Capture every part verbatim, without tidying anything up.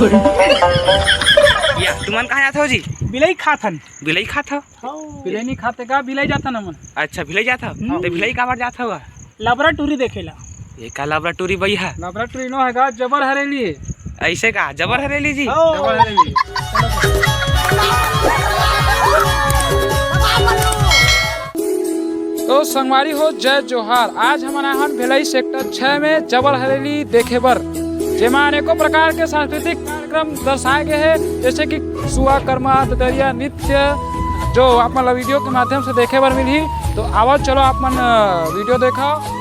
या, तुमन कहाँ जात हो जी? बिलाई खात हन। बिलाई खात हो? हाँ। बिलाई नहीं खाते का, बिलाई जात हन हमन। अच्छा, बिलाई जात हो? हम्म। तो बिलाई काबर जात हो? लबरा टूरी देखे ला। ये का लबरा टूरी बई है? लबरा टूरी नो है गा, जबर हरेली। ऐसे का जबर हरेली जी? हाँ। जबर हरेली। तो संगवारी हो, जय जोहार। आज हमन आहन भिलाई सेक्टर छह में जबर हरेली देखे बर, जेमा अनेकों प्रकार के सांस्कृतिक कार्यक्रम दर्शाए गए हैं, जैसे कि सुआ, कर्मा, ददरिया नृत्य, जो आप मन ला वीडियो के माध्यम से देखे बर मिलही। तो आवो, चलो आप मन, अ, वीडियो देखो।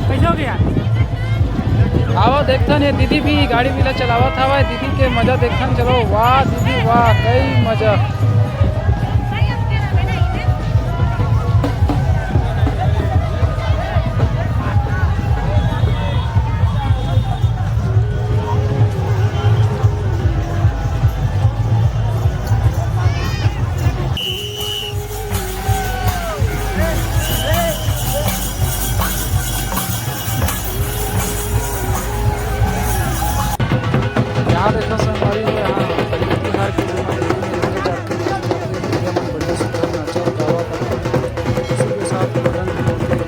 कैसे हो गया? आवा देखथन, ये दीदी भी गाड़ी भी ला चलावत हवय। दीदी के मजा देखथन, चलो। वाह दीदी वाह, कई मजा। यहाँ देखो संगवारी हो, यहाँ बिहार के जो मंदिर में लेके जाते हैं, बढ़िया सुंदर नाचा गावा करते हैं। उसी के साथ भजन भी होते हैं।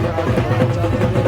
ये आगे बढ़ते जाते हैं।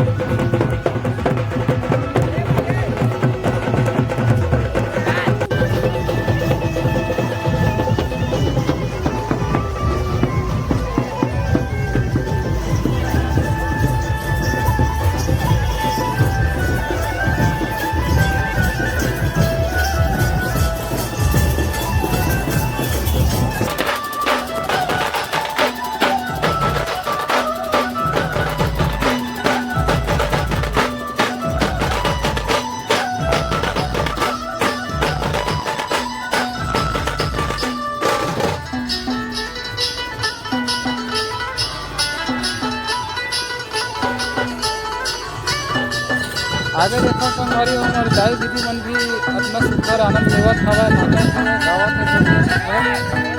आगे देखो संगवारी हो, मोर दाई दीदी मन भी अतना सुंदर आनंद लेवत हवय, नाचत हवय, गावत हवय।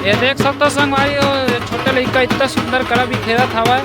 ये देख सकथो संगवारी हो, ये छोटे लइका इतना सुंदर कला बिखेरत हवय।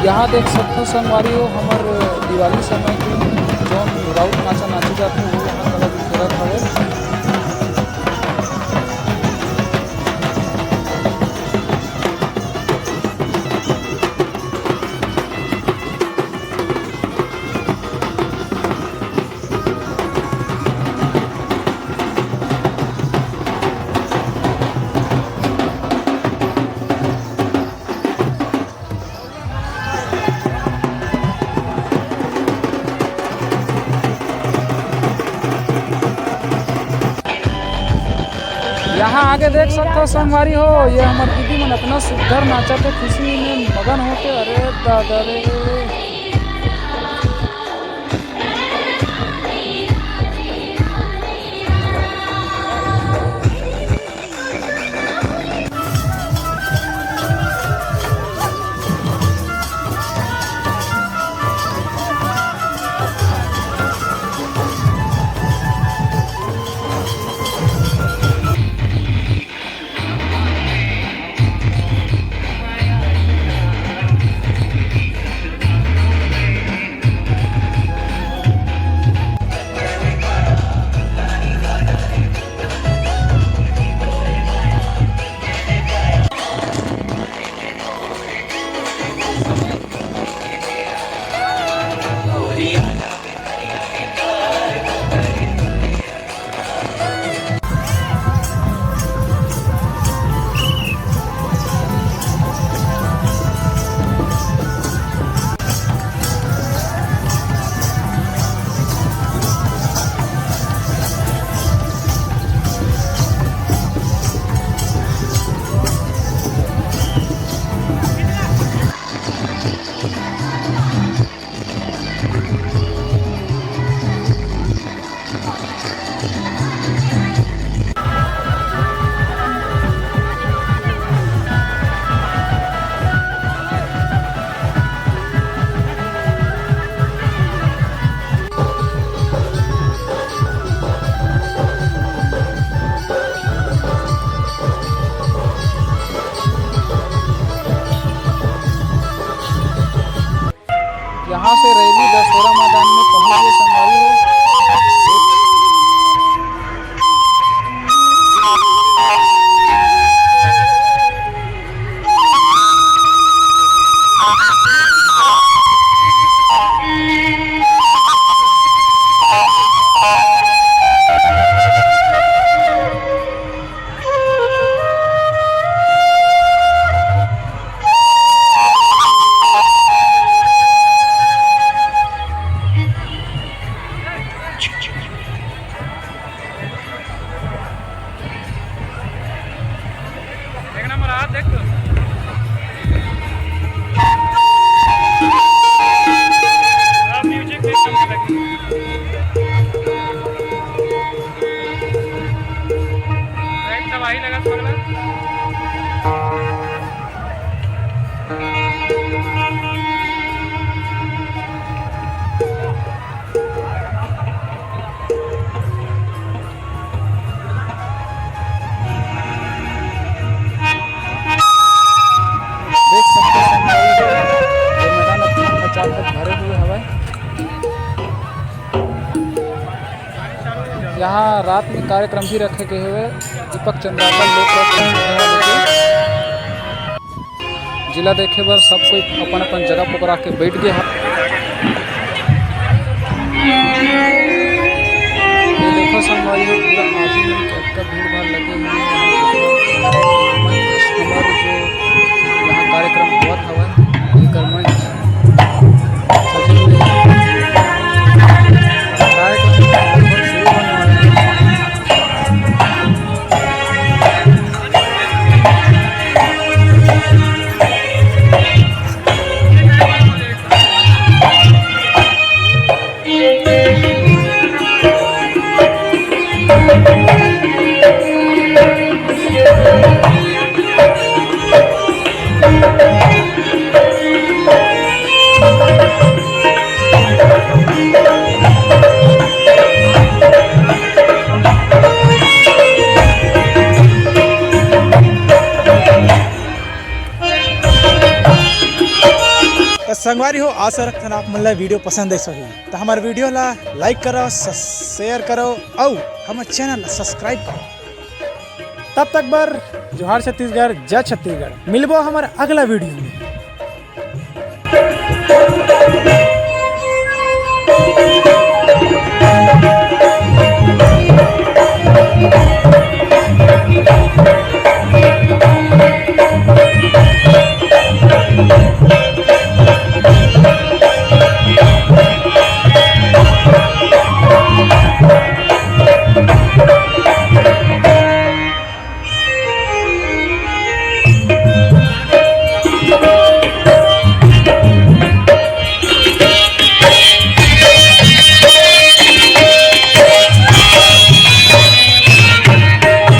यहाँ देख सकथो संगवारी हो, हमर दिवाली समय के जौन राउत नाचा नाचे जाथे, वो यहाँ कला बिखेरत हवे। यहाँ आगे देख सकथो संगवारी हो, ये हमर दीदी मन अतना सुग्घर नाचत हे, खुशी में मगन होके। अरे दादा रे। यहाँ से रैली दशहरा मैदान में पहुँच गए संगवारी हो। एक नंबर हाथ देख तो। अब म्यूजिक भी कम लगी। एक तबाही लगा थोड़ा। देख सकते हो संगवारी हो, ये मैदान अपना खचाखच भरे हुए हवय। यहाँ रात में कार्यक्रम भी रखे गए हुए दीपक चंद्राकर लोक रस संस्था वाले के। जिला देखे बर सब कोई अपन अपन जगह पकड़ा के बैठ गए हैं। ये देखो संगवारी हो, पूरा आदमी में कतका भीड़ भाड़ लगे हुए हैं। हमारे जो संगवारी हो, आशा रखथन आप मन ला video पसंद आइस होही, त हमर video ला like करो, स-, share करो अउ हमर channel ला subscribe करो। तब तक बर जोहार छत्तीसगढ़, जय छत्तीसगढ़। मिलबो हमर अगला video में।